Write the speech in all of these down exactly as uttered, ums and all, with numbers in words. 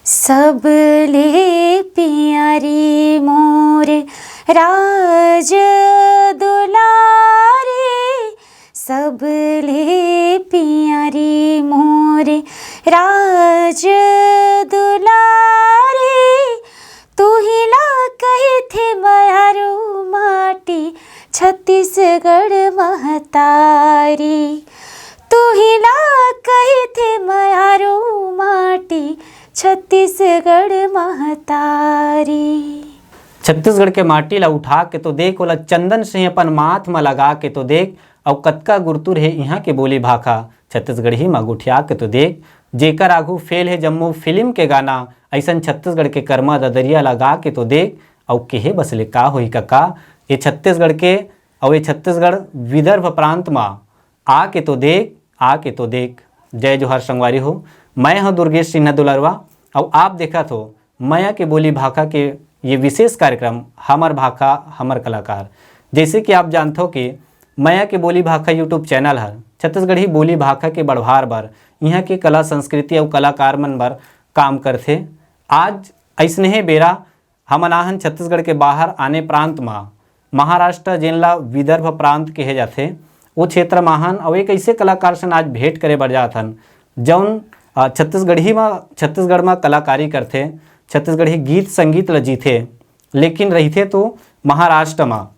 सबले प्यारी मोर राज दुलारी, सबले प्यारी मोर राज दुलारी, तुहिला कहिथे मयारू माटी छत्तीसगढ़ महतारी, तुहिला कहिथे मयारू माटी छत्तीसगढ़ महतारी। छत्तीसगढ़ के माटी ला उठा के तो देख, ओला चंदन से अपन माथ म लगा के तो देख, अउ कतका गुरतुर हे इहाँ के बोली भाखा। छत्तीसगढ़ी म गोठिया के तो देख, जेकर आघू फेल हे जम्मो फिल्म के गाना, अइसन छत्तीसगढ़ के करमा ददरिया ला गा के तो देख, अउ केहे बस ले का होही कका, ये छत्तीसगढ़ के, अउ ये छत्तीसगढ़ विदर्भ प्रांत म आ के तो देख, आ के तो देख। जय जोहार संगवारी हो, मैं हूँ दुर्गेश सिन्हा दुलरवा, अउ आप देखत हो मया के बोली भाखा के ये विशेष कार्यक्रम हमर भाखा हमर कलाकार। जैसे कि आप जानथो कि मया के बोली भाखा YouTube चैनल हर छत्तीसगढ़ी बोली भाखा के बढ़वार बर, इहाँ के कला संस्कृति अउ कलाकार मन बर काम करथे। आज अइसने बेरा हमन आहन छत्तीसगढ़ के बाहर आने प्रांत म, महाराष्ट्र जेन ला विदर्भ प्रांत कहे जाथे, वो क्षेत्र म आहन अउ एक ऐसे कलाकार सन आज भेंट करे बर जात हन, जौन, अ, छत्तीसगढ़ी म, छत्तीसगढ़ म कलाकारी करथे, छत्तीसगढ़ी गीत संगीत ल जीथे, लेकिन रहिथे तो महाराष्ट्र म।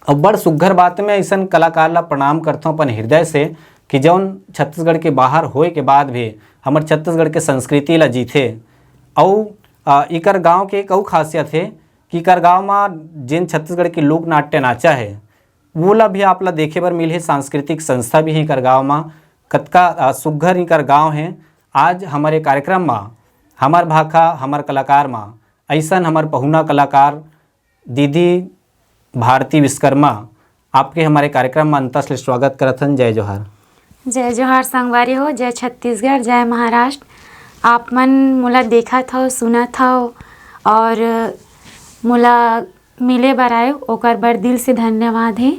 अउ बड़ सुग्घर बात में अइसन कलाकार ला प्रणाम करथों अपन हृदय से कि जौन छत्तीसगढ़ के बाहर होए के बाद भी हमर छत्तीसगढ़ के संस्कृति ला जीथे। अउ, अ, इकर गांव के एक अउ खासियत हे कि इकर गांव म जेन छत्तीसगढ़ के लोक नाट्य नाचा हे, वो ला भी आप ला देखे बर मिलही। सांस्कृतिक संस्था भी हे इकर गांव म। कतका, अ, सुग्घर इकर गांव हे। आज हमर ये कार्यक्रम म हमर भाखा हमर कलाकार म अइसन हमर पहुना कलाकार दीदी भारती विश्वकर्मा, आपके हमर ये कार्यक्रम म अंतस ले स्वागत करत हन। जय जोहार। जय जोहार संगवारी हो, जय छत्तीसगढ़, जय महाराष्ट्र। आप मन मोला देखत हव, सुनत हव और मोला मिले बर आए, ओकर बर दिल से धन्यवाद हे।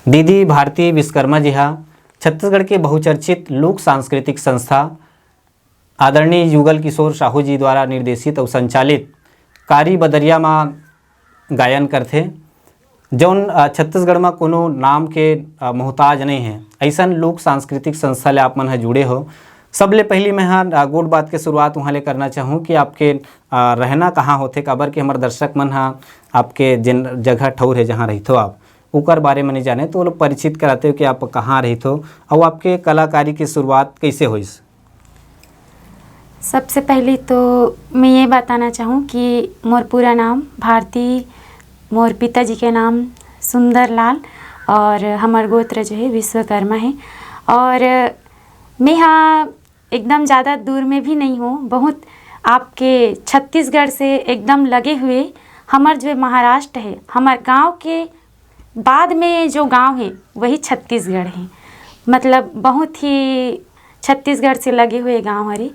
दीदी भारती विश्वकर्मा जी हा छत्तीसगढ़ के बहुचर्चित लोक सांस्कृतिक संस्था आदरणीय युगल किशोर साहू जी द्वारा निर्देशित अउ संचालित कारी बदरिया म गायन करथे, जौन, अ, छत्तीसगढ़ म कोनो नाम के, अ, मोहताज नइ हे, अइसन लोक सांस्कृतिक संस्था ले आप मन ह जुड़े हो। सबले पहिली मैं ह, अ, गोठ बात के शुरुआत उहाँ ले करना चाहूँ कि आपके, अ, रहना कहाँ होथे, काबर कि हमर दर्शक मन ह आपके जेन जगह ठउर हे, जहाँ रहिथो आप, ओकर बारे म नइ जाने, तो वो लोग परिचित कराते हो कि आप कहाँ रहिथो अउ आपके कलाकारी के शुरुआत कइसे होइस? सबसे पहले तो मैं ये बताना चाहूँ कि मोर पूरा नाम भारती, मोर पिताजी के नाम सुंदर लाल और हमर गोत्र जो है विश्वकर्मा है। और मैं हाँ एकदम ज़्यादा दूर में भी नहीं हूँ, बहुत आपके छत्तीसगढ़ से एकदम लगे हुए हमर जो महाराष्ट्र है, हमर गांव के बाद में जो गांव है वही छत्तीसगढ़ है। मतलब बहुत ही छत्तीसगढ़ से लगे हुए गांव हरे,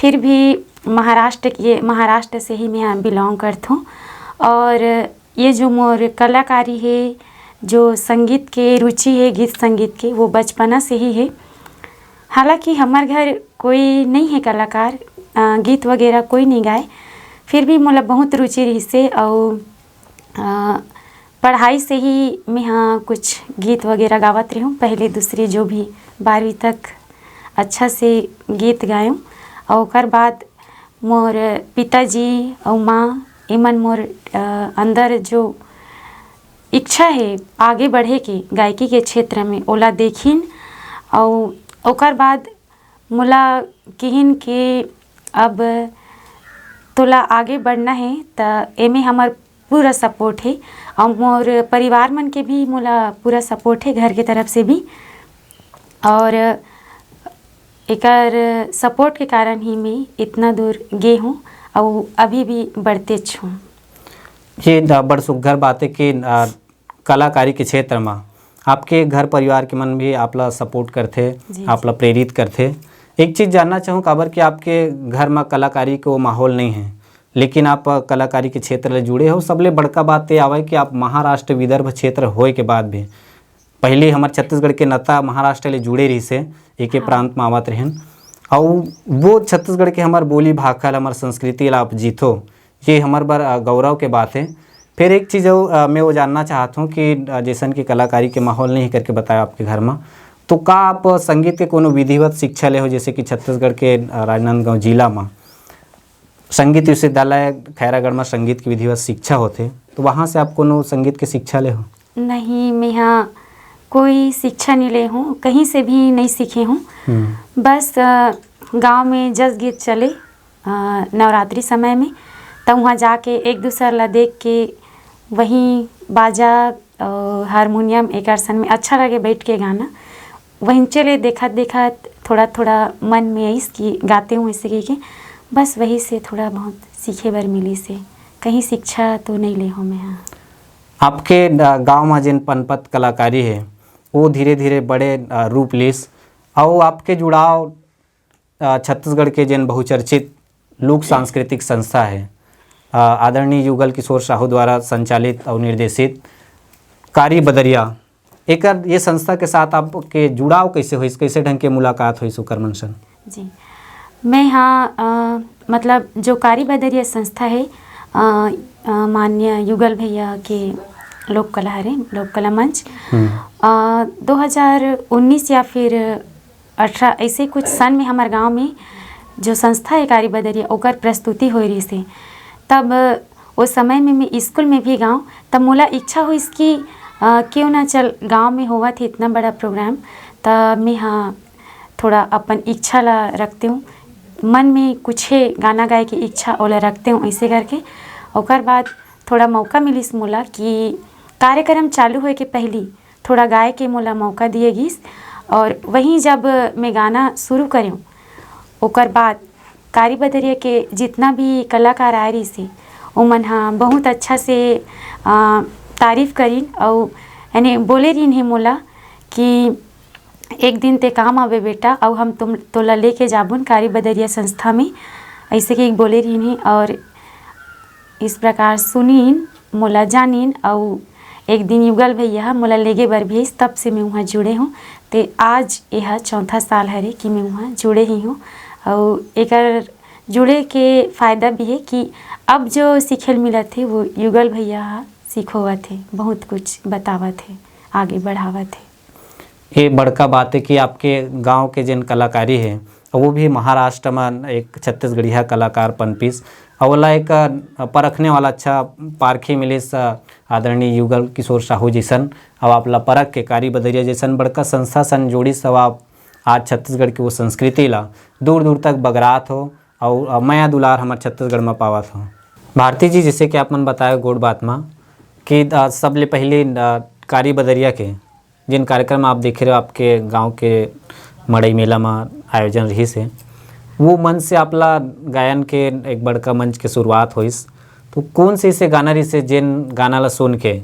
फिर भी महाराष्ट्र के, महाराष्ट्र से ही मैं बिलोंग करथूँ। और ये जो मोर कलाकारी है, जो संगीत के रुचि है, गीत संगीत के, वो बचपना से ही है। हालांकि हमर घर कोई नहीं है कलाकार, अ, गीत वगैरह कोई नहीं गाए, फिर भी मोला बहुत रुचि रहिसे। अउ अ, पढ़ाई से ही मैं हाँ कुछ गीत वगैरह गावत रहूँ, पहले दूसरी जो भी बारहवीं तक अच्छा से गीत गायूँ। और ओकर बाद मोर पिताजी और माँ एमन मोर, अ, अंदर जो इच्छा है आगे बढ़े के गायकी के क्षेत्र में, ओला देखिन। और ओकर बाद मोला किहिन कि अब तोला आगे बढ़ना है, त एमे हमर पूरा सपोर्ट है। और मोर परिवार मन के भी मोला पूरा सपोर्ट है, घर के तरफ से भी। और एकर सपोर्ट के कारण ही मैं इतना दूर गे हूँ, और अभी भी बढ़तेच हूँ। ये द-, बड़ सुग्घर बात है कि, अ, कलाकारी के क्षेत्र म आपके घर परिवार के मन भी आप ला सपोर्ट करथे, जी, आप ला प्रेरित करथे। एक चीज जानना चाहूँ, काबर कि आपके घर म कलाकारी के वो माहौल नहीं है, लेकिन आप कलाकारी के क्षेत्र ले जुड़े हो। सबले बड़का बात ये आवे कि आप महाराष्ट्र विदर्भ क्षेत्र होए के बाद भी, पहले हमर छत्तीसगढ़ के नाता महाराष्ट्र ले जुड़े रहिसे, एके हाँ। प्रांत म आवत रहेन। अउ वो छत्तीसगढ़ के हमर बोली भाखा ल, हमर संस्कृति ला आप जीथो, ये हमर बर, अ, गौरव के बात हे। फिर एक चीज़ अउ, अ, मैं वो जानना चाहत हूँ कि, अ, जैसन कि कलाकारी के माहौल नहीं करके बताया आपके घर में, तो का आप संगीत के कोनो विधिवत शिक्षा ले हो, जैसे कि छत्तीसगढ़ के, अ, राजनांदगांव जिला में संगीत विश्वविद्यालय खैरागढ़ में संगीत की विधिवत शिक्षा होथे, तो वहाँ से आप कोनो संगीत के शिक्षा ले हो? नहीं, मैं यहाँ कोई शिक्षा नहीं ले हूँ, कहीं से भी नहीं सीखे हूँ। हम्म। बस, अ, गाँव में जस गीत चले, अ, नवरात्रि समय में, त वहाँ जाके एक दूसर ला देख के वहीं बाजा अउ हारमोनियम एक असन में अच्छा लगे बैठ के गाना। वहीं चले देखत देखत थोड़ा थोड़ा मन में आइस कि गाते हूँ ऐसे कह के, बस वही से थोड़ा बहुत सीखे बर मिलिस हे, कहीं शिक्षा तो नहीं ले हो मैं हाँ। आपके, अ, गाँव में जिन पनपत कलाकारी हे, वो धीरे धीरे बड़े, अ, रूप लिस, अउ आपके जुड़ाव, अ, छत्तीसगढ़ के जिन बहुचर्चित लोक सांस्कृतिक संस्था हे, अ, आदरणीय युगल किशोर साहू द्वारा संचालित अउ निर्देशित कारी बदरिया, एकर ये संस्था के साथ आपके जुड़ाव कैसे होइस, कैसे ढंग के मुलाकात होइस ओकर मन सन? जी, मैं हाँ, अ, मतलब जो कारी बदरिया संस्था हे, अ, अ, माननीय युगल भैया के लोक कला हरे, लोक कला मंच, हम्म। अ, दो हज़ार उन्नीस या फिर अठारह ऐसे कुछ सन में हमर गांव में जो संस्था हे कारी बदरिया, ओकर प्रस्तुति होए रहिस हे। तब ओ समय में मैं स्कूल में भी गाँव, तब मोला इच्छा होइस कि, अ, क्यों ना चल गाँव में होवत हे इतना बड़ा प्रोग्राम, त मैं हाँ थोड़ा अपन इच्छा ला रखते हूँ, मन में कुछ हे गाना गाए के इच्छा ओला रखते हूँ ऐसे करके। ओकर बाद थोड़ा मौका मिलिस मोला कि कार्यक्रम चालू होए के पहली थोड़ा गाए के मोला मौका दिए गिस, और वहीं जब मैं गाना शुरू करें, ओकर बाद कारी बदरिया के जितना भी कलाकार आए रहिस हे, ओमन ह बहुत अच्छा से, अ, तारीफ करिन अउ यानी बोले रहिन हे मोला कि एक दिन ते काम आबे बेटा, अउ हम तुम, तोला लेके जाबुन कारी बदरिया संस्था में, ऐसे कि बोले रहिन हे। और इस प्रकार सुनिन, मोला जानिन, अउ एक दिन युगल भैया ह मोला लेगे बर भेज, तब से मैं उहाँ जुड़े हूँ। ते आज एहा चौथा साल हरे कि मैं उहाँ जुड़े ही हूँ। अउ एकर जुड़े के फायदा भी हे कि अब जो सीखे ल मिलत हे, वो युगल भैया ह सिखोवत हे, बहुत कुछ बतावत हे, आगे बढ़ावत हे। ये बड़का बात हे कि आपके गांव के जिन कलाकारी हे, वो भी महाराष्ट्र में एक छत्तीसगढ़िया कलाकार पनपिस, अउ ओला एक, अ, परखने वाला अच्छा पारखी मिलिस, अ, आदरणीय युगल किशोर साहू जैसन, अउ आप ला परख के कारी बदरिया जैसन बड़का संस्था सन जोड़िस, अउ आप आज छत्तीसगढ़ के वो संस्कृति ला दूर दूर तक बगरात हो, अउ, अ, मया दुलार हमर छत्तीसगढ़ में पावत हो। भारती जी, जैसे कि आप मन बताए गोठ बात मा कि, अ, सबले पहले, अ, कारी बदरिया के जिन कार्यक्रम आप देखे रहे हो, आपके गांव के मड़ई मेला मा आयोजन रहिस हे, वो मंच से आपला गायन के एक बड़का मंच के शुरुआत होइस। तो कौन से ऐसे गाना रहिस हे, जिन गाना ला सुन के,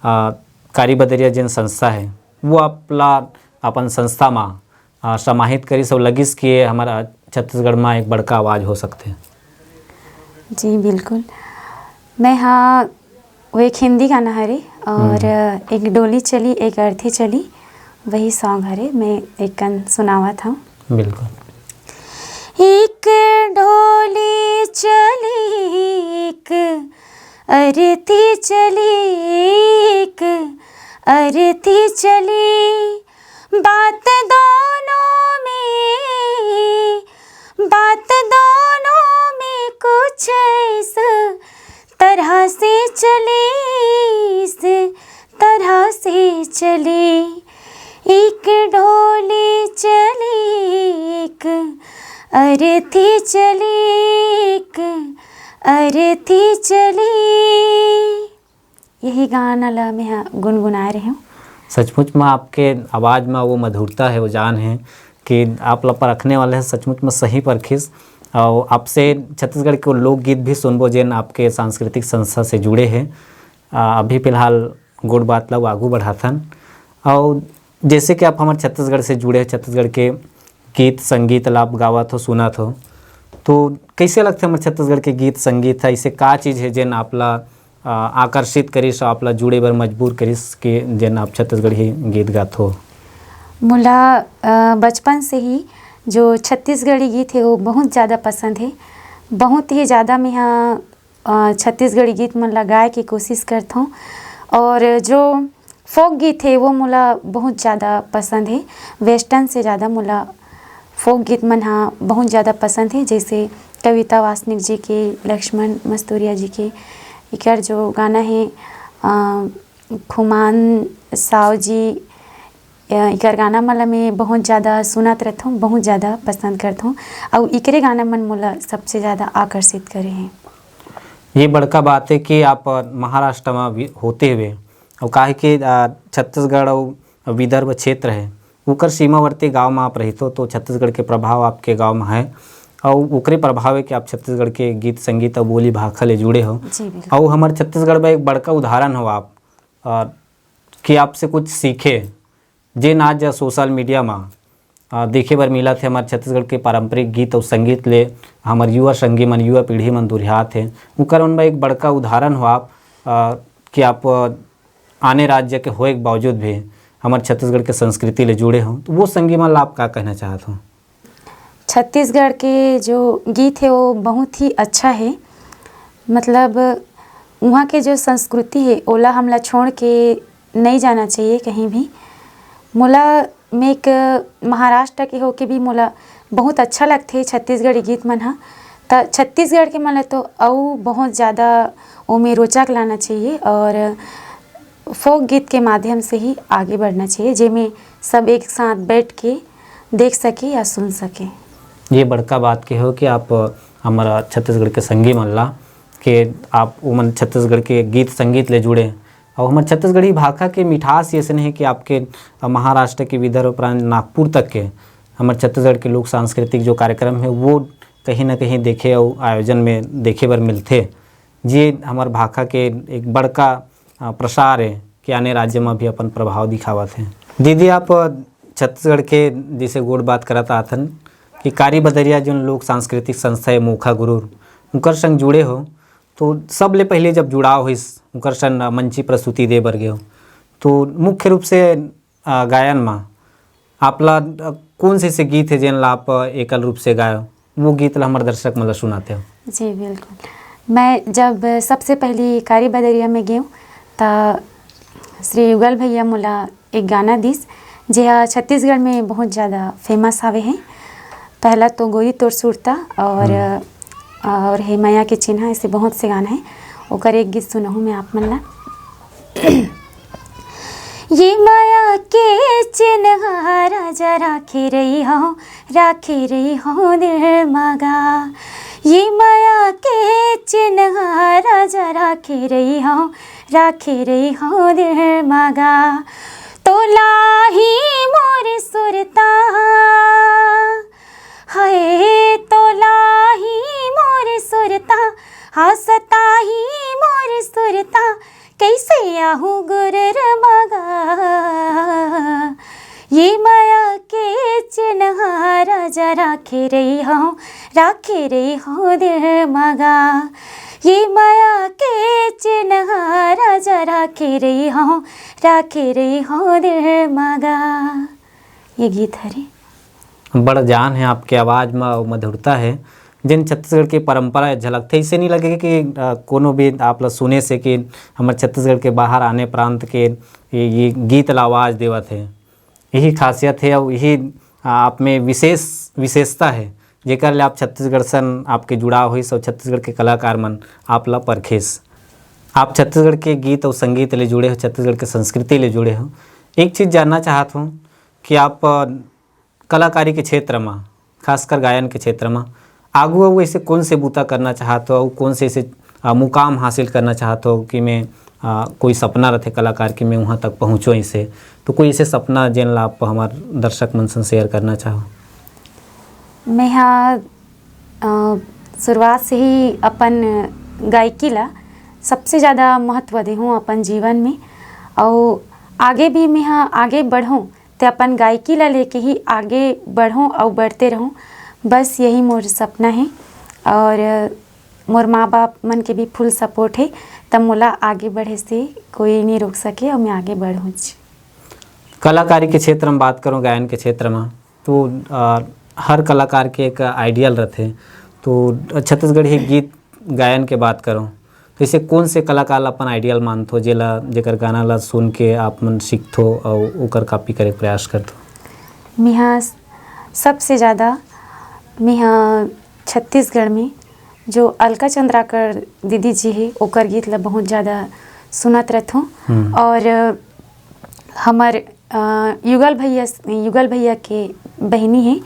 आ, कारी बदरिया जिन संस्था हे, वो आपला अपन संस्था मा, आ, समाहित करिस अउ लगिस कि ये हमर, आ, छत्तीसगढ़ मा एक बड़का आवाज हो सकथे? जी, बिल्कुल। मैं हाँ, वो एक हिंदी गाना हरे और हम्म। एक डोली चली, एक अर्थी चली, वही सॉन्ग हरे, मैं एक कन सुनावत हूँ। बिल्कुल। एक डोली चली, एक अर्थी चली, एक अर्थी चली, बात दोनों में, बात दोनों में कुछ इस तरह से चली, इस तरह से चली। एक डोली चली, एक अर्थी चली, एक अर्थी चली। यही गाना ला मैं ह गुनगुनाए रहे हूँ। सचमुच में आपके आवाज़ में वो मधुरता है, वो जान है कि आप ला परखने वाले हैं, सचमुच में सही परखिस। और आपसे छत्तीसगढ़ के वो लोकगीत भी सुनबो, जेन आपके सांस्कृतिक संस्था से जुड़े हैं। आ, अभी फिलहाल गोठ बात ला वो आगू बढ़ाथन। और जैसे कि आप हमारे छत्तीसगढ़ से जुड़े हैं, छत्तीसगढ़ के गीत संगीत ला आप गावत हो, सुनत हो, तो कैसे लगथे हमर छत्तीसगढ़ के गीत संगीत है? ऐसे का चीज़ है जेन आप ला, आ, आकर्षित करिस, आप ला जुड़े बर मजबूर करिस कि जेन आप छत्तीसगढ़ी गीत गात हो? मोला, अ, बचपन से ही जो छत्तीसगढ़ी गीत हे, वो बहुत ज़्यादा पसंद हे। बहुत ही ज़्यादा मैं ह, अ, छत्तीसगढ़ी गीत मन ला गाए के कोशिश करथौं। और जो फोक गीत हे, वो मोला बहुत ज़्यादा पसंद हे। वेस्टर्न से ज़्यादा मोला फोक गीत मन ह बहुत ज़्यादा पसंद हे, जैसे कविता वासनिक जी के, लक्ष्मण मस्तुरिया जी के, एकर जो गाना हे, अ, खुमान साव जी, अ, एकर गाना मन ल मैं बहुत ज़्यादा सुनत रथौं, बहुत ज़्यादा पसंद करथौं, अउ एकरे गाना मन मोला सबसे ज़्यादा आकर्षित करे हे। ये बड़का बात हे कि आप, अ, महाराष्ट्र म वि-, होते हुए, अउ काहे कि, अ, छत्तीसगढ़ अउ विदर्भ क्षेत्र हे, ओकर सीमावर्ती गांव म आप रहितो, तो छत्तीसगढ़ के प्रभाव आपके गांव म हे, अउ ओकरे प्रभाव हे कि आप छत्तीसगढ़ के गीत संगीत अउ बोली भाखा ले जुड़े हो। जी, बिल्कुल। अउ हमर छत्तीसगढ़ म एक बड़का उदाहरण हो आप, अ, कि आपसे कुछ सीखे, जेन आज सोशल मीडिया म, अ, देखे बर मिलत हे। हमर छत्तीसगढ़ के पारंपरिक गीत अउ संगीत ले हमर युवा संगी मन, युवा पीढ़ी मन दुरिहात हे। उकर मन म एक बड़का उदाहरण हो आप, अ, कि आप, अ, आने राज्य के होए के बावजूद भी हमर छत्तीसगढ़ के संस्कृति ले जुड़े हो, तो वो संगी मन ला आप का कहना चाहत हो? छत्तीसगढ़ के जो गीत हे, वो बहुत ही अच्छा हे। मतलब, उहाँ के जो संस्कृति हे, ओला हमला छोड़ के नइ जाना चाहिए कहीं भी। मोला, मैं एक महाराष्ट्र के होके भी मोला बहुत अच्छा लगथे छत्तीसगढ़ी गीत मन ह। त छत्तीसगढ़ के मन ल तो अउ बहुत ज़्यादा ओमे रोचक लाना चाहिए और फोक गीत के माध्यम से ही आगे बढ़ना चाहिए, जेमे सब एक साथ बैठ के देख सके या सुन सके। ये बड़का बात के हो कि आप हमारा छत्तीसगढ़ के संगी मन ला, कि आप ओमन छत्तीसगढ़ के गीत संगीत ले जुड़े, और हमर छत्तीसगढ़ी भाखा के मिठास ये अइसन हे कि आपके महाराष्ट्र के विदर्भ प्रांत नागपुर तक के हमर छत्तीसगढ़ के लोक सांस्कृतिक जो कार्यक्रम हे, वो कहीं ना कहीं देखे और आयोजन में देखे बर मिलथे। ये हमर भाखा के एक बड़का, अ, प्रसार हे कि आने राज्य में भी अपन प्रभाव दिखावत हे। दीदी, आप छत्तीसगढ़ के जैसे गोठ बात करत आथन कि कारी बदरिया जोन लोक सांस्कृतिक संस्था हे मोखा गुरूर, उनकर संग जुड़े हो, तो सबले पहले जब जुड़ाव होइस, उनकर संग मंची प्रस्तुति दे बर गए हो, तो मुख्य रूप से, अ, गायन मा आप ला, अ, कौन से, से गीत हे जेन ला आप, अ, एकल रूप से गायो, वो गीत ला हमर दर्शक मन ला सुनाते हो? जी, बिल्कुल। मैं जब सबसे पहली कारी बदरिया में गेंव, त श्री युगल भैया मोला एक गाना दिस, जे ह छत्तीसगढ़ में बहुत ज़्यादा famous हावे हे। पहला तो गोरी तोर सुरता और, हम्म। और हे मया के चिन्हा, ऐसे बहुत से गाना हे। ओकर एक गीत सुनाहूँ मैं आप मन ला। ये मया के चिन्हा राजा राखे रही हो, राखे रही हो दिल मगा। ये मया के चिन्हा राजा राखे रही हो, राखे रही हो दिल मगा। तोला ही मोर सुरता, हाय तोला ही मोर सुरता, हाँ सता ही मोर सुरता, कैसे आहूँ गुरर मगा। ये मया के चिन्हा राजा राखे रही हो, राखे रही हो दिल मगा। ये मया के चिन्हा राजा राखे रही हो, राखे रही हो दिल मगा। ये गीत हरे। बड़ जान हे आपके आवाज़ म, अउ मधुरता हे, जेन छत्तीसगढ़ के परंपरा झलकथे। अइसे नइ लगे कि, अ, कोनो भी आप ला सुने से कि हमर छत्तीसगढ़ के बाहर आने प्रांत के ये, ये गीत ला आवाज़ देवत हे। यही खासियत हे, अउ यही, अ, आप में विशेष, विशेषता हे, जेकर ले आप छत्तीसगढ़ सन आपके जुड़ाव होइस अउ छत्तीसगढ़ के कलाकार मन आप ला परखेस। आप छत्तीसगढ़ के गीत अउ संगीत ले जुड़े हो, छत्तीसगढ़ के संस्कृति ले जुड़े हो। एक चीज़ जानना चाहत हूँ कि आप, अ, कलाकारी के क्षेत्र म, खासकर गायन के क्षेत्र म, आगू अउ ऐसे कौन से बूता करना चाहत हो, अउ कौन से ऐसे, अ, मुकाम हासिल करना चाहत हो कि मैं, अ, कोई सपना रथे कलाकार कि मैं वहाँ तक पहुँचो ऐसे, तो कोई ऐसे सपना जेन ला आप हमार दर्शक मन से share करना चाहो? मैं हा, अ, शुरुआत से ही अपन गायकी ला सबसे ज़्यादा महत्व देहूँ अपन जीवन में, अउ आगे भी मैं हा आगे बढ़ूँ, ते अपन गायकी ला लेके ही आगे बढ़ूँ अउ बढ़ते रहूँ। बस यही मोर सपना हे, और मोर माँ बाप मन के भी full support हे, तब मोला आगे बढ़े से कोई नहीं रोक सके अउ मैं आगे बढ़ूँ। कलाकारी के क्षेत्र में बात करूँ, गायन के क्षेत्र में, तो, अ, हर कलाकार के एक आइडियल रथे। तो छत्तीसगढ़ी गीत गायन के बात करो, तो इसे कौन से कलाकार ला अपन आइडियल मानथो, जेला, जेकर गाना ला सुन के आप मन सीखथो अउ ओकर कॉपी करे के प्रयास करथो? मेहा सबसे ज़्यादा, मेहा छत्तीसगढ़ में जो अलका चंद्राकर दीदी जी हे, ओकर गीत ला बहुत ज़्यादा सुनत रथों। हम्म। और हमर, अ, युगल भैया, युगल भैया के बहिनी हे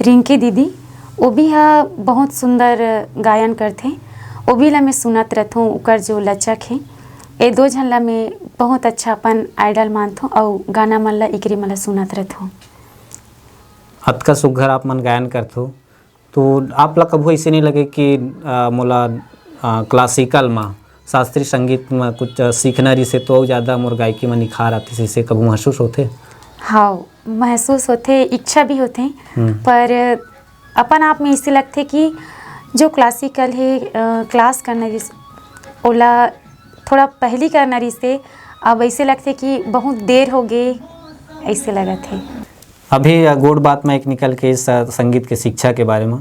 रिंकी दीदी, वो भी ह बहुत सुंदर गायन करथे। वो भी ला मैं सुनत रथों, ओकर जो लचक हे, ए दो झन ला मैं बहुत अच्छा अपन आइडल मानथों, अउ गाना मन ला, इकरे मन ला सुनत रथों। अतका सुघर आप मन गायन करथो, तो आप ला कभू ऐसे नहीं लगे कि, अ, मोला, अ, क्लासिकल मा, शास्त्रीय संगीत मा कुछ, अ, सीखना रहिसे तो अउ ज़्यादा मोर गायकी मा निखार आतिस, ऐसे कभू महसूस होथे? हाँ, महसूस होथे, इच्छा भी होथे, हम्म। पर अपन आप में ऐसे लगथे कि जो क्लासिकल हे, अ, क्लास करना रहिस, ओला थोड़ा पहली करना रहिसे, अब ऐसे लगथे कि बहुत देर हो गे, ऐसे लगत हे। अभी, अ, गोठ बात में एक निकल के इस, अ, संगीत के शिक्षा के बारे में,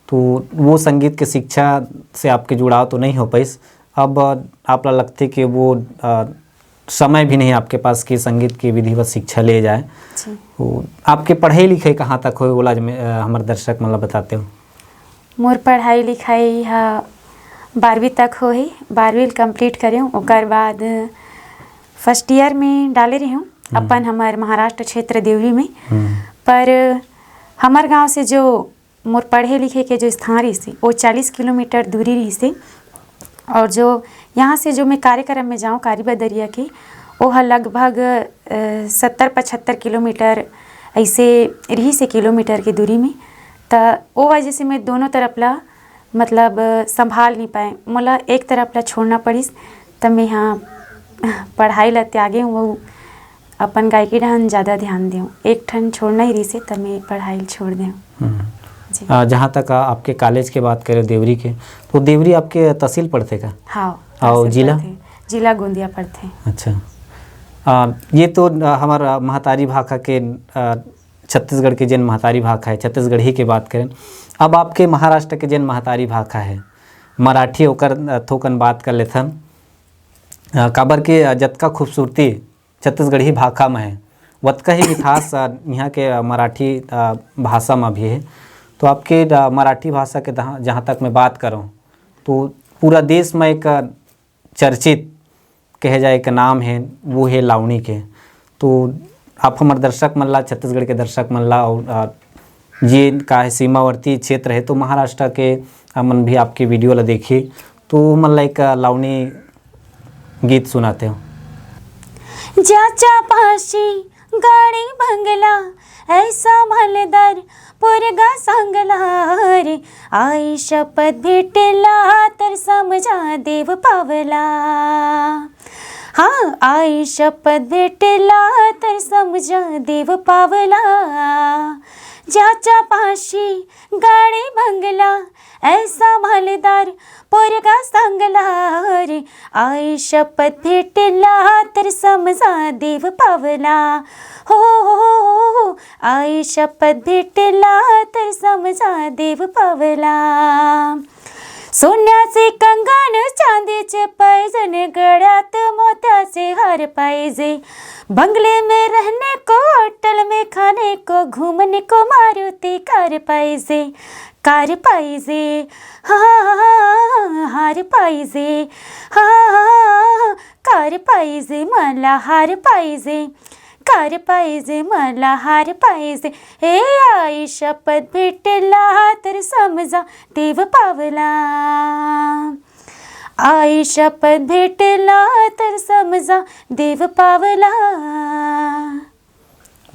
तो वो संगीत के शिक्षा से आपके जुड़ाव तो नहीं हो पाइस। अब, अ, आप ला लगथे कि वो, अ, समय भी नहीं आपके पास कि संगीत की विधिवत शिक्षा ले जाए। जी। तो आपके पढ़ाई लिखाई कहाँ तक होए, ओला जमे-, अ, हमर दर्शक मन ला बताते हो? मोर पढ़ाई लिखाई ह बारहवीं तक होहे, बारहवीं complete करेंव, ओकर बाद first year में डाले रहेंव, हम्म। अपन हमर महाराष्ट्र क्षेत्र देवरी में। हम्म। पर हमर गांव से जो मोर पढ़े लिखे के जो स्थान रहिसे, वो चालीस किलोमीटर दूरी रहिसे, और जो यहाँ से जो मैं कार्यक्रम में जाऊँ कारी बदरिया के, वो ह लगभग, अ, सत्तर पचहत्तर किलोमीटर ऐसे रहिसे किलोमीटर के दूरी में। त ओ वजह से मैं दोनों तरफ ला, मतलब, संभाल नहीं पाए, मोला एक तरफ ला छोड़ना पड़िस, त मैं यहाँ पढ़ाई ला त्यागे हूँ, वो अपन गायकी डहन ज़्यादा ध्यान देंव। एक ठन छोड़ना ही रहिसे, त मैं पढ़ाई छोड़ देंव। हम्म। जी। आ, जहाँ तक आ, आपके कॉलेज के बात करें देवरी के, तो देवरी आपके तहसील पड़थे का? हाँ, और तहसील जिला? पड़थे। जिला गोंदिया पड़थे। अच्छा। आ, ये तो, आ, हमारा महतारी भाखा के, आ, छत्तीसगढ़ के जेन महतारी भाखा है, छत्तीसगढ़ी के बात करें। अब आपके महाराष्ट्र के जेन महतारी भाखा है, मराठी, ओकर, आ, थोकन बात कर लेथन। आ, काबर के, आ, जतका खूबसूरती छत्तीसगढ़ी भाखा में है, वतका ही मिठास, अ, यहाँ के, अ, मराठी, अ, भाषा में भी है। तो आपके, अ, मराठी भाषा के दहा-, जहाँ तक मैं बात करूँ, तो पूरा देश में एक, अ, चर्चित कहे जाए एक नाम है, वो है लावणी के। तो आप हमर दर्शक मन ला, छत्तीसगढ़ के दर्शक मन ला, और, अ, ये का है, सीमावर्ती क्षेत्र है, तो महाराष्ट्र के, अ, मन भी आपके video ला देखी, तो मन ला एक, अ, लावणी गीत सुनाते हो। ज्याच्या पाशी गाडी बंगला, ऐसा मालदार पोरगा चांगला रे. आई शपथ भेटला तर समजा देव पावला. हा, आई शपथ भेटला तर समजा देव पावला. ज्याच्या पाशी गाडी बंगला, ऐसा मालदार पोरगा चांगला रे. आई शपथ भेटला तर समजा देव पावला. हो, हो, हो, हो, हो. आई शपथ भेटला तर समजा देव पावला. सोन्याचे कंगन, चांदीचे पैजन, गळ्यात मोत्याचे हार पाहिजे. बंगले में रहने को, होटल में खाने को, घूमने को मारुति कार पाहिजे. कार पाहिजे, हा, हार पाहिजे, हा, कार पाहिजे, मला हार पाहिजे. कार पाहिजे, मला हार पाहिजे. हे आई शपथ भेटला तर समजा देव पावला. आई शपथ भेटला तर समजा देव पावला.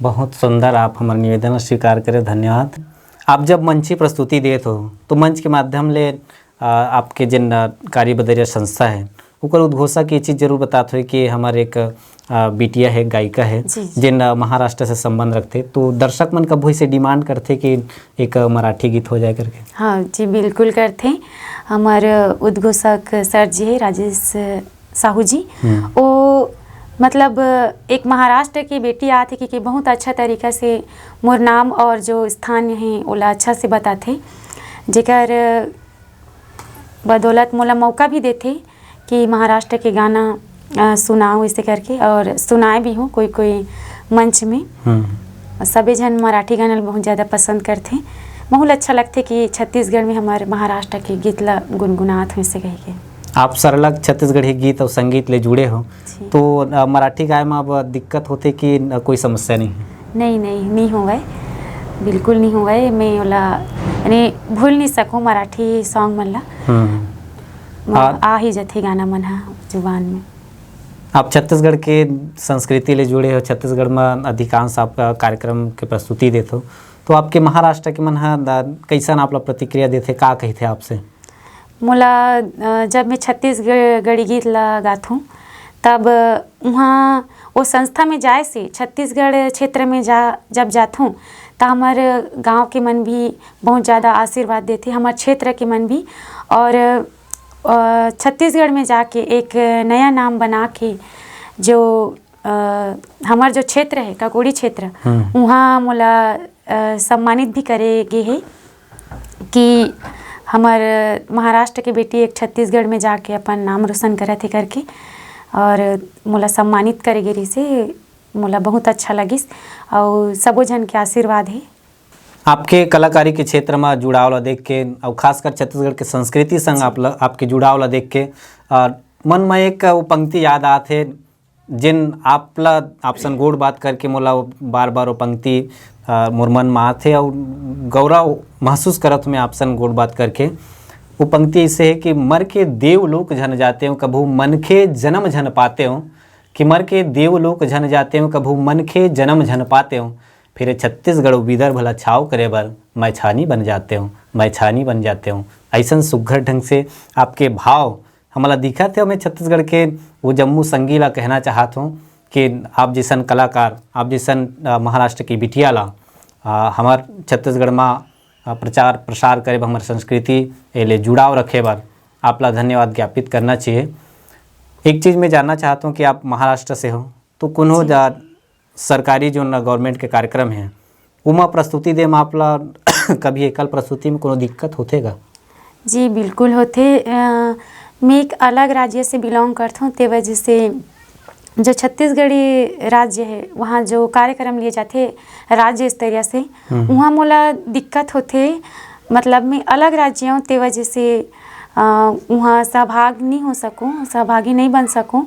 बहुत सुंदर, आप हमर निवेदन स्वीकार करे, धन्यवाद। आप जब मंची प्रस्तुति देत हो, तो मंच के माध्यम ले, अ, आपके जिन, अ, कारी बदरिया संस्था है, ओकर उद्घोषक ये चीज़ जरूर बतात होई कि हमर एक, अ, बिटिया है, गायिका है, जी, जी। जिन, अ, महाराष्ट्र से संबंध रखथे, तो दर्शक मन कभू इसे demand करथे कि एक, अ, मराठी गीत हो जाए करके? हाँ जी, बिल्कुल करथे। हमर उद्घोषक सर जी है, राजेश साहू जी, हम्म। वो मतलब, एक महाराष्ट्र की बेटी आथे कि, कि बहुत अच्छा तरीका से मोर नाम और जो स्थान हे, ओला अच्छा से बताथे, जेकर बदौलत मोला मौका भी देथे कि महाराष्ट्र के गाना, अ, सुनाओ, इसे करके, और सुनाए भी हूँ कोई कोई मंच में। हम्म। सबे झन मराठी गाना ल बहुत ज़्यादा पसंद करथे। बहुत अच्छा लगथे कि छत्तीसगढ़ में हमर महाराष्ट्र के गीत ला गुनगुनात हो, इसे कह के। आप सरलग छत्तीसगढ़ी गीत और संगीत ले जुड़े हो, जी। तो, अ, मराठी गाए में अब दिक्कत होथे कि न, कोई समस्या नहीं है? नहीं, नहीं, नहीं होवय, बिल्कुल नहीं होवय। मैं ओला, यानी भूल नहीं सकूँ मराठी song मन ला। हम्म। म-, आ- आ ही जथे गाना मन हा जुबान में। आप छत्तीसगढ़ के संस्कृति ले जुड़े हो, छत्तीसगढ़ में अधिकांश आप कार्यक्रम के प्रस्तुति देत हो, तो आपके महाराष्ट्र के मन हा दा-, कैसन आप ला प्रतिक्रिया देथे, का कहथे आपसे? मोला, अ, जब मैं छत्तीसगढ़ी गीत ला गाथूं, तब उहाँ वो संस्था में जाए से, छत्तीसगढ़ क्षेत्र में जा, जब जाथूं, त हमर गांव के मन भी बहुत ज़्यादा आशीर्वाद देथे, हमर क्षेत्र के मन भी। और, अ, छत्तीसगढ़ में जाके एक नया नाम बना के, जो, अ, हमर जो क्षेत्र है, काकोड़ी क्षेत्र, हम्म। उहाँ मोला, अ, सम्मानित भी करे गे हे कि हमर महाराष्ट्र के बेटी एक छत्तीसगढ़ में जाके अपन नाम रोशन करत हे करके, और मोला सम्मानित करे गे रिहिसे, मोला बहुत अच्छा लगिस, अउ सबो झन के आशीर्वाद हे। आपके कलाकारी के क्षेत्र में जुड़ाव ला देख के, अउ खासकर छत्तीसगढ़ के संस्कृति संग आप ला, आपके जुड़ाव ला देख के, अ, मन में एक वो पंक्ति याद आत हे, जेन आप ला, आपसन गोठ बात करके मोला वो बार-बार वो पंक्ति, अ, मोर मन में आत हे, अउ गौरव महसूस करत मैं आपसन गोठ बात करके। वो पंक्ति ऐसे है कि "मर के देव लोक झन जाते हो, कभू मनखे जन्म झन पाते हो।" कि "मर के देव लोक झन जाते हो, कभू मनखे जन्म झन पाते हो।" फिर छत्तीसगढ़ अउ विदर्भ ला छाव करे बर मैं छानी बन जाते हो, मैं छानी बन जाते हो। ऐसन सुघर ढंग से आपके भाव हमला दिखत हे। मैं छत्तीसगढ़ के वो जम्मू संगी ला कहना चाहत हूँ कि आप जैसन कलाकार, आप जैसन, अ, महाराष्ट्र की बिटिया ला, अ, हमर छत्तीसगढ़ मा, अ, प्रचार प्रसार करे बर, हमर संस्कृति ए ले जुड़ाव रखे बर आप ला धन्यवाद ज्ञापित करना चाहिए। एक चीज़ मैं जानना चाहत हूँ कि आप महाराष्ट्र से हो, तो कोनो जी। जा सरकारी जो न government के कार्यक्रम है, उमा प्रस्तुति दे म आप ला कभी एकल प्रस्तुति में कोनो दिक्कत होथे गा? जी, बिल्कुल होथे। अ, मैं एक अलग राज्य से belong करथों, ते वजह से जो छत्तीसगढ़ी राज्य है, वहाँ जो कार्यक्रम लिए जाथे राज्य स्तरीय से, हम्म। वहाँ मोला दिक्कत होथे। मतलब, मैं अलग राज्य हूँ, ते वजह से, अ, वहाँ सहभाग नहीं हो सकूँ, सहभागी नहीं बन सकूँ।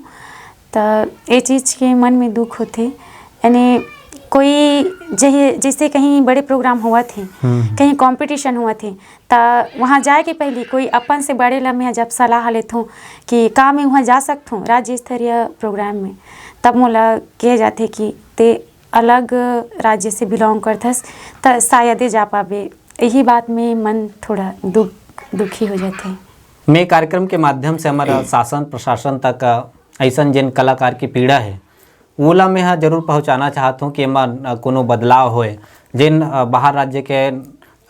त ए चीज के मन में दुख होथे। यानी कोई जहे-, जैसे कहीं बड़े program होवत हे, हम्म। कहीं competition होवत हे, त वहाँ जाए के पहली कोई अपन से बड़े ला मैं जब सलाह लेथों कि का मैं वहाँ जा सकथों राज्य स्तरीय program में, तब मोला कहे जाथे कि ते अलग राज्य से belong करथस, त शायदे जा पाबे। यही बात में मन थोड़ा दुख, दुखी हो जाथे। मैं कार्यक्रम के माध्यम से हमारा शासन प्रशासन तक, अ, ऐसन जिन कलाकार की पीड़ा है, ओला मैं ह जरूर पहुँचाना चाहत हूँ कि एमा, अ, कोनो बदलाव होए। जिन, अ, बाहर राज्य के, अ,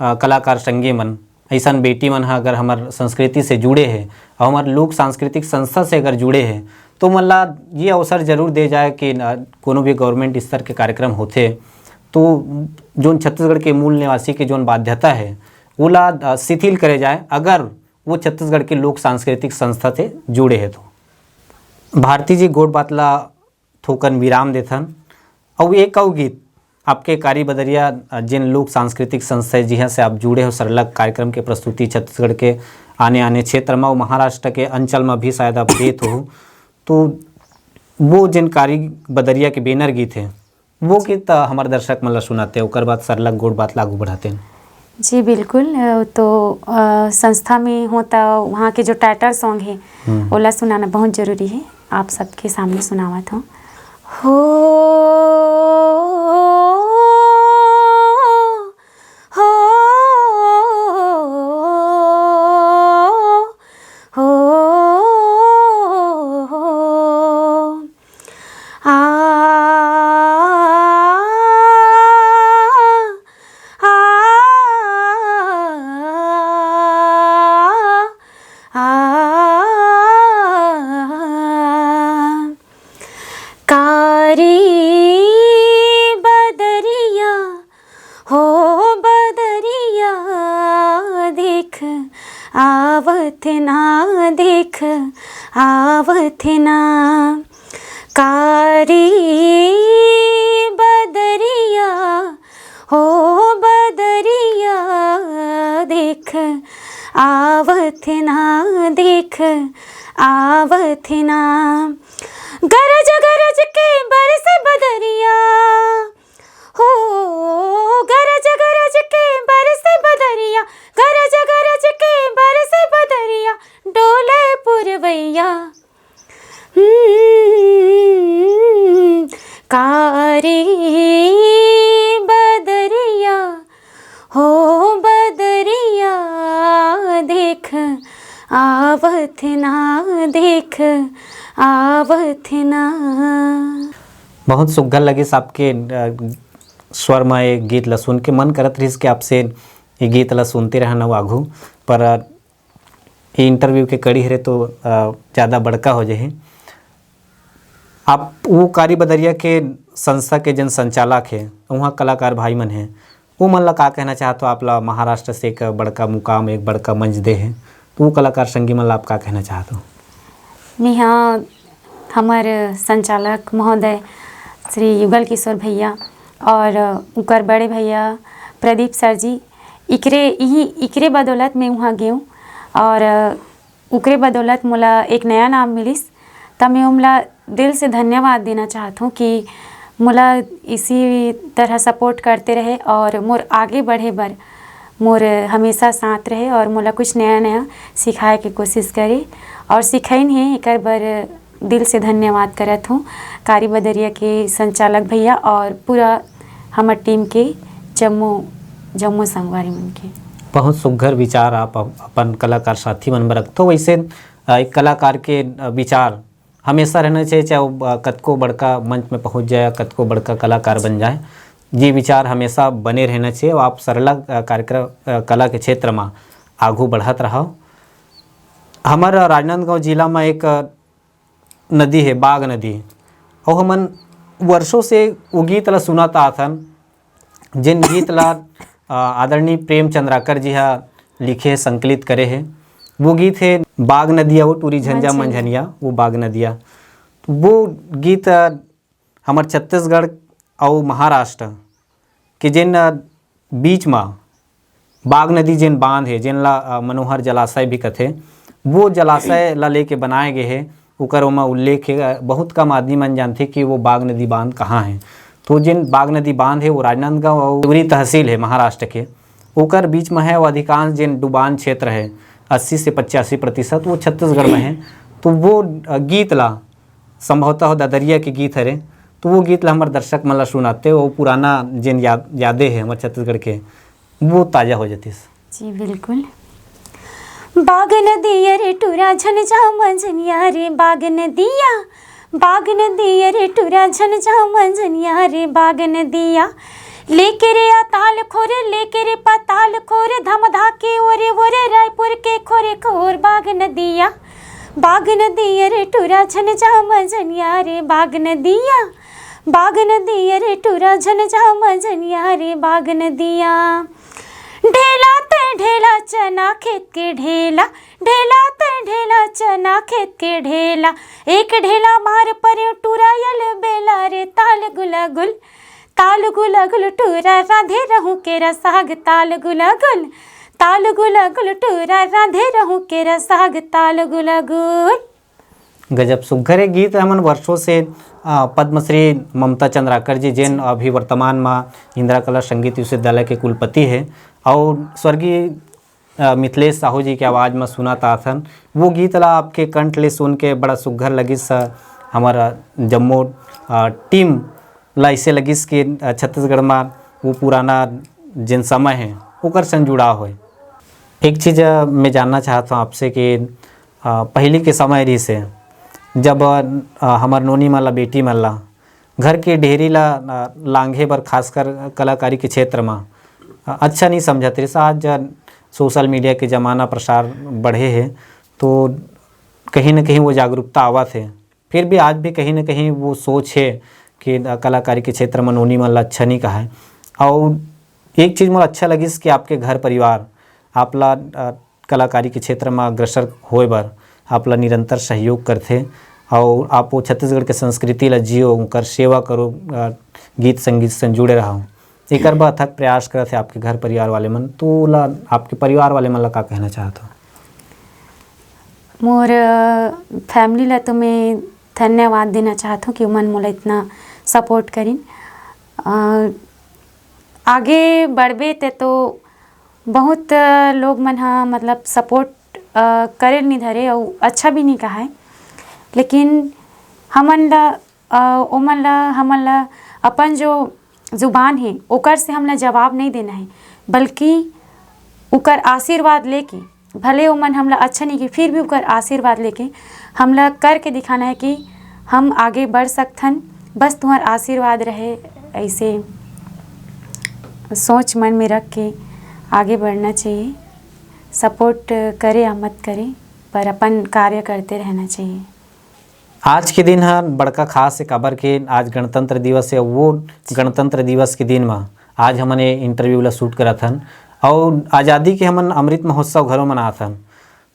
कलाकार संगी मन, ऐसन बेटी मन ह अगर हमर संस्कृति से जुड़े हे और हमर लोक सांस्कृतिक संस्था से अगर जुड़े हे, तो मन ला ये अवसर जरूर दे जाए कि, अ, कोनो भी government स्तर के कार्यक्रम होथे, तो जोन छत्तीसगढ़ के मूल निवासी के जोन बाध्यता है, ओला, अ, शिथिल करे जाए, अगर वो छत्तीसगढ़ के लोक सांस्कृतिक संस्था से जुड़े हे तो। भारती जी, गोठ बात ला थोकन विराम देथन। अउ एक अउ गीत आपके कारी बदरिया, अ, जिन लोक सांस्कृतिक संस्था है, जिहां से आप जुड़े हो, सरलग कार्यक्रम के प्रस्तुति छत्तीसगढ़ के आने-आने क्षेत्र में, अउ महाराष्ट्र के अंचल में भी शायद आप देत हो, तो वो जिन कारी बदरिया के banner गीत है, वो जी। गीत, अ, हमर दर्शक मन ला सुनाते, ओकर बाद सरलग गोठ बात ला आगू बढ़ाते हैं। जी, बिल्कुल। अ, तो, अ, संस्था में हो, त वहाँ के जो title song है, हम्म। ओला सुनाना बहुत जरूरी है। आप सबके सामने सुनावत हूँ। हो, हो, हो, आ, आ, आ, आ, ना देख आवत ना, कारी बदरिया हो बदरिया देख आवत ना, देख आवत ना। गरज गरज के बरस बदरिया हो, गरज गरज के बरस बदरिया, गरज गरज के बरस बदरिया, डोले पुरवैया। हम्म, कारी बदरिया हो बदरिया देख आवत ना, देख आवत ना। बहुत सुग्घर लगिस आपके, अ, स्वर म ये गीत ल सुन के मन करत रहिस कि आपसे ये गीत ल सुनते रहन अउ आघू, पर, अ, ये interview के कड़ी हरे तो, अ, ज़्यादा बड़का हो जाही। आप वो कारी बदरिया के संस्था के जन संचालक हे, उहाँ कलाकार भाई मन हे, वो मन ला का कहना चाहत हो? आप ला महाराष्ट्र से एक बड़का मुकाम, एक बड़का मंच दे हे, तो वो कलाकार संगी मन ला आप का कहना चाहत हो? मेहा हमर संचालक महोदय श्री युगल किशोर भैया और उकर बड़े भैया प्रदीप सर जी, इकरे, इही, इकरे बदौलत मैं उहाँ गेंव और उकरे बदौलत मोला एक नया नाम मिलिस, त मैं ओमला दिल से धन्यवाद देना चाहत हूँ कि मोला इसी तरह support करते रहे और मोर आगे बढ़े बर मोर हमेशा साथ रहे और मोला कुछ नया-नया सिखाए के कोशिश करे और सिखाइन हे, एकर बर दिल से धन्यवाद करत हूँ कारी बदरिया के संचालक भैया और पूरा हमर team के जम्मो, जम्मो संगवारी मन के। बहुत सुघर विचार आप अप-, अपन कलाकार साथी मन में रखथो। वैसे, अ, एक कलाकार के, अ, विचार हमेशा रहना चाहिए, चाहे वो, अ, कतको बड़का मंच में पहुँच जाए, कतको बड़का कलाकार बन जाए, ये विचार हमेशा बने रहना चाहिए। और आप सरला, अ, कार्यक्रम, अ, कला के क्षेत्र में आगू बढ़त रहो। हमर राजनांदगांव जिला में एक, अ, नदी हे, बाग नदी, अउ हमन वर्षों से वो गीत ला सुनत आथन, जेन गीत ला, अ, आदरणीय प्रेम चंद्राकर जी हा लिखे, संकलित करे हे। वो गीत हे बाग नदिया, वो टूरी झंझा मंझनिया। मंझनिया, वो बाग नदिया। तो वो गीत, अ, हमर छत्तीसगढ़ अउ महाराष्ट्र के जेन, अ, बीच म बाग नदी जेन बांध हे, जेन ला, अ, मनोहर जलाशय भी कथे, वो जलाशय ला लेके बनाए गे हे। ओकर ओमा उल्लेख हे, अ, बहुत कम आदमी मन जानथे कि वो बाग नदी बांध कहाँ हे। तो जेन बाग नदी बांध हे, वो राजनांदगांव अउ देवरी तहसील हे महाराष्ट्र के, ओकर बीच म हे। वो अधिकांश जेन डुबान क्षेत्र हे, अस्सी से पचासी प्रतिशत, वो छत्तीसगढ़ में हे। तो वो, अ, गीत ला संभवतः ददरिया के गीत हरे, तो वो गीत ला हमर दर्शक मन ला सुनाते, वो पुराना जेन याद, यादें हे हमर छत्तीसगढ़ के, वो ताजा हो जातिस। जी, बिल्कुल। बाग नदिया रे टूरा झन जा मंझनिया रे बाग नदिया, बाग नदिया रे टूरा झन जा मंझनिया रे बाग नदिया, लेके रे अताल खोरे, लेके रे पताल खोरे, धमधा के ओरे ओरे रायपुर के खोरे खोर बाग नदिया। बाग नदिया रे टूरा झन जा मंझनिया रे बाग नदिया, बाग नदिया रे टूरा झन जा मंझनिया रे बाग नदिया। ढेला ते ढेला चना खेत के ढेला, ढेला ते ढेला चना खेत के ढेला, एक ढेला मार परेव टूरा यल बेला रे ताल गुला गुल, ताल गुला गुल टूरा रांधे रहूं केरा साग, ताल गुला गुल, ताल गुला गुल टूरा रांधे रहूं केरा साग, ताल गुला गुल। गजब सुघर ए गीत। हमन वर्षों से, अ, पद्मश्री ममता चंद्राकर जी, जेन जी। अभी वर्तमान में इंदिरा कला संगीत विश्वविद्यालय के कुलपति हे, और स्वर्गीय, अ, मिथिलेश साहू जी के आवाज़ में सुनत आथन, वो गीत ला आपके कंठ ले सुन के बड़ा सुघर लगिस, अ, हमर जम्मो, अ, team ला ऐसे लगिस कि, अ, छत्तीसगढ़ में वो पुराना जेन समय हे, ओकर संग जुड़ाव होय। एक चीज़, अ, मैं जानना चाहत हूँ आपसे कि, अ, पहली के समय रहिस हे, जब, अ, हमर नोनी मन ला, बेटी मन ला, घर के डेहरी ला, अ, लांघे बर, खासकर कलाकारी के क्षेत्र मा, अ, अच्छा नहीं समझत रहिस। आज, अ, social media के जमाना, प्रसार बढ़े हे, तो कहीं न कहीं वो जागरूकता आवत हे। फिर भी आज भी कहीं न कहीं वो सोच हे कि, अ, कलाकारी के क्षेत्र म नोनी मन ला अच्छा नहीं कहाय। अउ एक चीज़ मोला अच्छा लगिस कि आपके घर परिवार आप ला, अ, कलाकारी के क्षेत्र म अग्रसर होए बर आप ला निरंतर सहयोग करथे, अउ आप वो छत्तीसगढ़ के संस्कृति ला जियो, उनकर सेवा करो, अ, गीत संगीत से जुड़े रहो, एकर बर अथक प्रयास करत हे आपके घर परिवार वाले मन, तो ओला, आपके परिवार वाले मन ला का कहना चाहत हो? मोर, अ, family ला तो मैं धन्यवाद देना चाहत हूँ कि उमन मोला इतना support करिन। अ, आगे बढ़बे ते तो बहुत, अ, लोग मन ह मतलब support, अ, करे ल नहीं धरे अउ अच्छा भी नहीं कहाए, लेकिन हमन ला, अ, ओमन ला, हमन ला अपन जो जुबान हे ओकर से हमला जवाब नहीं देना है, बल्कि ओकर आशीर्वाद लेके, भले ओमन हमला अच्छा नहीं के, फिर भी ओकर आशीर्वाद लेके हमला करके दिखाना है कि हम आगे बढ़ सकथन। बस तुम्हार आशीर्वाद रहे, ऐसे सोच मन में रख के आगे बढ़ना चाहिए। Support करे या मत करे, पर अपन कार्य करते रहना चाहिए। आज के दिन ह बड़का खास हे, काबर के आज गणतंत्र दिवस हे। वो गणतंत्र दिवस के दिन म आज हमन ये interview ला shoot करत हन, अउ आज़ादी के हमन अमृत महोत्सव घलो मनात हन।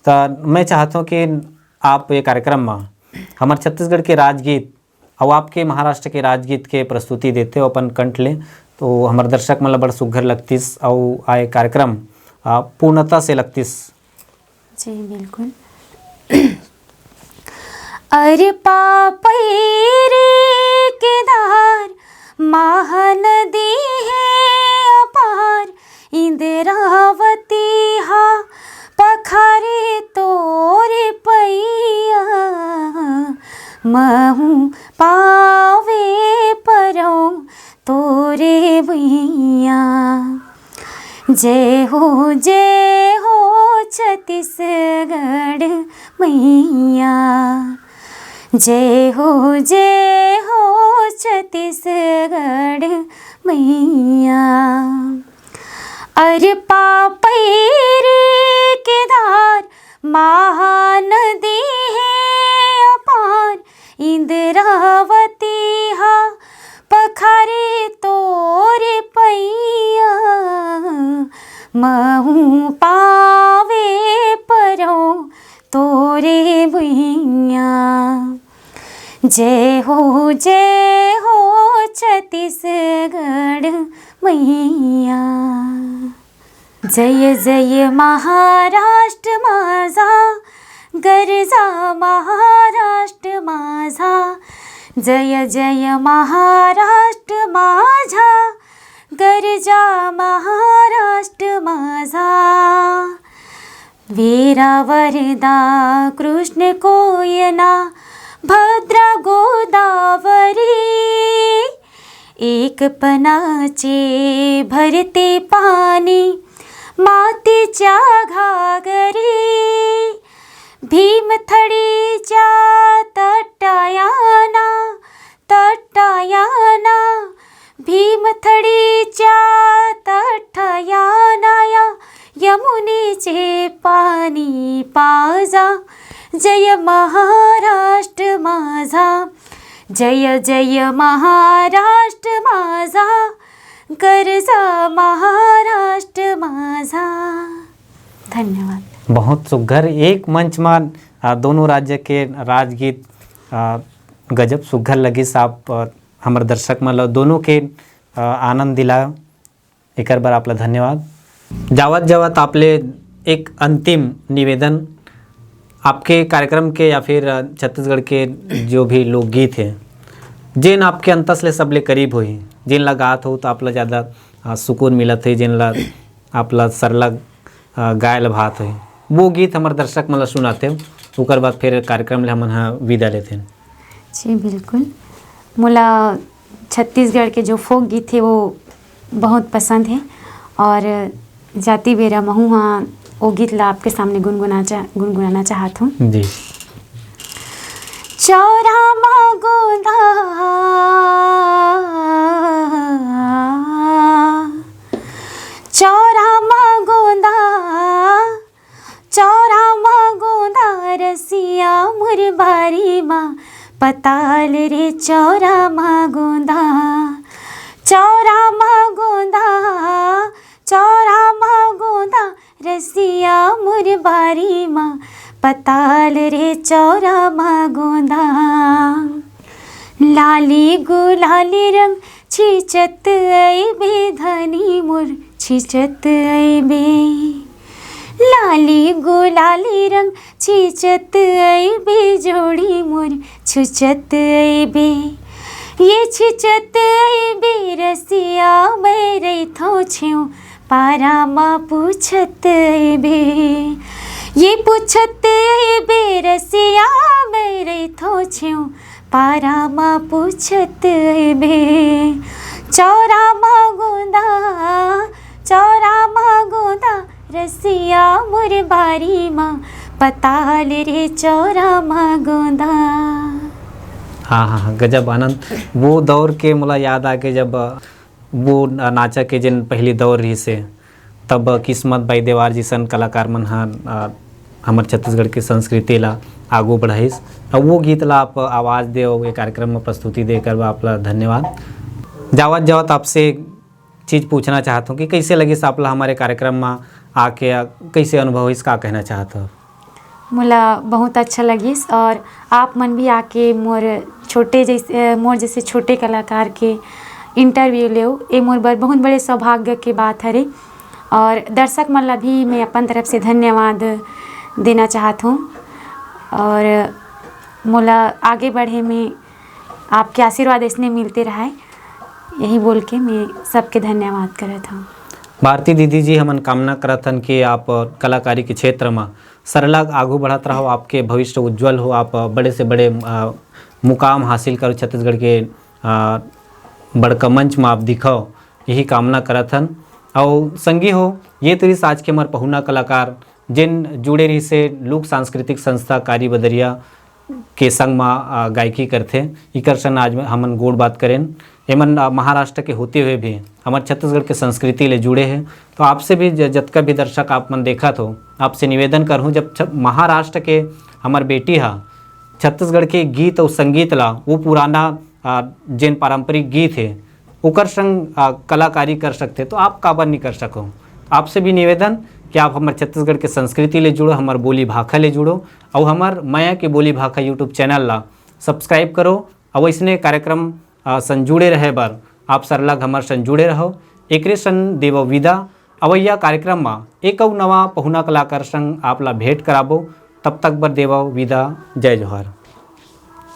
त मैं चाहत हूँ कि आप ये कार्यक्रम म हमर छत्तीसगढ़ के राजगीत अउ आपके महाराष्ट्र के राजगीत के प्रस्तुति देते हो अपन कंठ ले, तो हमर दर्शक मन ला बड़ सुग्घर लगतिस, अउ आए कार्यक्रम, आ, पूर्णता से लगतिस। जी, बिल्कुल। अरे पापई रे केदार, महानदी हे अपार, इंद्रावती हा पखारे तोरे पैया, महूँ पावे परौं तोरे भुइयाँ। जय हो, जय हो छत्तीसगढ़ मैया। जय हो, जय हो छत्तीसगढ़ मैया। अरे पापई रे केदार, महानदी हे अपार, इंद्रावती हा पखारे तोरे पैया, महूँ पावे परौं तोरे भुइयाँ। जय हो, जय हो छत्तीसगढ़ मैया। जय जय महाराष्ट्र माझा, गर्जा महाराष्ट्र माझा। जय जय महाराष्ट्र माझा, गर्जा महाराष्ट्र माझा। वेरा वरदा कृष्ण कोयना भद्रा गोदावरी, एक पनाचे भरते पानी मातीच्या घागरी। भीमथडीच्या तटायाना, तटायाना, भीमथडीच्या तटायानाया यमुनेचे पाणी पाजा। जय महाराष्ट्र माझा, जय जय महाराष्ट्र माझा, गर्जा महाराष्ट्र माझा। धन्यवाद। बहुत सुघर, एक मंच म, आ, दोनों राज्य के राजगीत, आ, गजब सुघर लगिस। आप, आ, हमर दर्शक मन ल दोनों के, आ, आनंद दिलायो, एकर बर आप ल धन्यवाद। जावत जावत आप ले एक अंतिम निवेदन, आपके कार्यक्रम के या फिर, अ, छत्तीसगढ़ के जो भी लोकगीत हे, जेन आपके अंतस ले सबले करीब होही, जेन ला गात हो तो आप ला ज़्यादा, अ, सुकून मिलत हे, जेन ला आप ला सरलग, अ, गाय ला भात होही, वो गीत हमर दर्शक मन ला सुनाते हो, ओकर बाद फिर कार्यक्रम ले हमन ह विदा लेते हैं। जी, बिल्कुल। मोला छत्तीसगढ़ के जो फोक गीत हे, वो बहुत पसंद हे और जाती बेरा महू हा वो गीत ला आपके सामने गुनगुना चा-, गुनगुनाना चाहत हूँ। जी। चौरा मा गोंदा, चौरा मा गोंदा, चौरा मा गोंदा रसिया मोर बारी मा पताल रे, चौरा मा गोंदा, चौरा मा गोंदा, चौरा मा गोंदा रसिया मोर पताल रे चौरा मा गोंदा। लाली गुलाली रंग छींचत अइबे धनी मोर छींचत अइबे। लाली गुलाली रंग छींचत अइबे जोड़ी मोर छुचत अइबे। ये छींचत अइबे रसिया मैं रहिथों छेंव पारा मा पूछत अइबे। ये पूछत अइबे रसिया मैं रहिथों छेंव पारा मा पूछत अइबे। चौरा मा गोंदा, चौरा मा गोंदा रसिया मोर बारी मा पताल रे चौरा मा गोंदा। हाँ हाँ हाँ, गजब आनंद। वो दौर के मोला याद आके, जब वो नाचा के जेन पहली दौर रहिस हे, तब किस्मत बाई देवार जैसन कलाकार मन ह, अ, हमर छत्तीसगढ़ के संस्कृति ला आगू बढ़ाइस। अब वो गीत ला आप आवाज़ देव, ये कार्यक्रम में प्रस्तुति देकर बा, आप ला धन्यवाद। जावत जावत आपसे एक चीज़ पूछना चाहत हूँ कि कैसे लगिस आप ला हमारे कार्यक्रम में आके, अ, कैसे अनुभव होइस, का कहना चाहत हो? मोला बहुत अच्छा लगिस और आप मन भी आके मोर छोटे जैसे, मोर जैसे छोटे कलाकार के इंटरव्यू लेव, ये मोर बर बहुत बड़े सौभाग्य के बात हरे। और दर्शक मन ला भी मैं अपन तरफ से धन्यवाद देना चाहत हूँ और मोला आगे बढ़े में आपके आशीर्वाद ऐसने मिलते रहे, यही बोल के मैं सबके धन्यवाद करत हूँ। भारती दीदी जी, हमन कामना करत हन कि आप कलाकारी के क्षेत्र में सरलग आगू बढ़त रहो, आपके भविष्य उज्जवल हो, आप बड़े से बड़े, अ, मुकाम हासिल करो, छत्तीसगढ़ के, अ, बड़का मंच में आप दिखो, यही कामना करत हन। अउ संगी हो, ये तो रहिस आज के हमर पहुना कलाकार, जेन जुड़े रहिस हे लोक सांस्कृतिक संस्था कारी बदरिया के संग मा, अ, गायकी करथे। इकर संग आज हमन गोठ बात करेन। एमन, अ, महाराष्ट्र के होते हुए भी हमर छत्तीसगढ़ के संस्कृति ले जुड़े हे। तो आपसे भी ज-, जतका भी दर्शक आप मन देखत हो, आपसे निवेदन करहूँ, जब छ-, महाराष्ट्र के हमर बेटी हा छत्तीसगढ़ के गीत अउ संगीत ला, वो पुराना, अ, जेन पारंपरिक गीत हे, ओकर संग, अ, कलाकारी कर सकथे, तो आप काबर नहीं कर सको? आपसे भी निवेदन कि आप हमर छत्तीसगढ़ के संस्कृति ले जुड़ो, हमर बोली भाखा ले जुड़ो, अउ हमर मया के बोली भाखा YouTube चैनल ला सब्सक्राइब करो। अउ अइसने कार्यक्रम, अ, संग जुड़े रहे बर आप सरलग हमर संग जुड़े रहो। एकरे संग देवव विदा। अवइया कार्यक्रम मा एक अउ नवा पहुना कलाकार संग आप ला भेंट कराबो। तब तक बर देवव विदा। जय जोहार।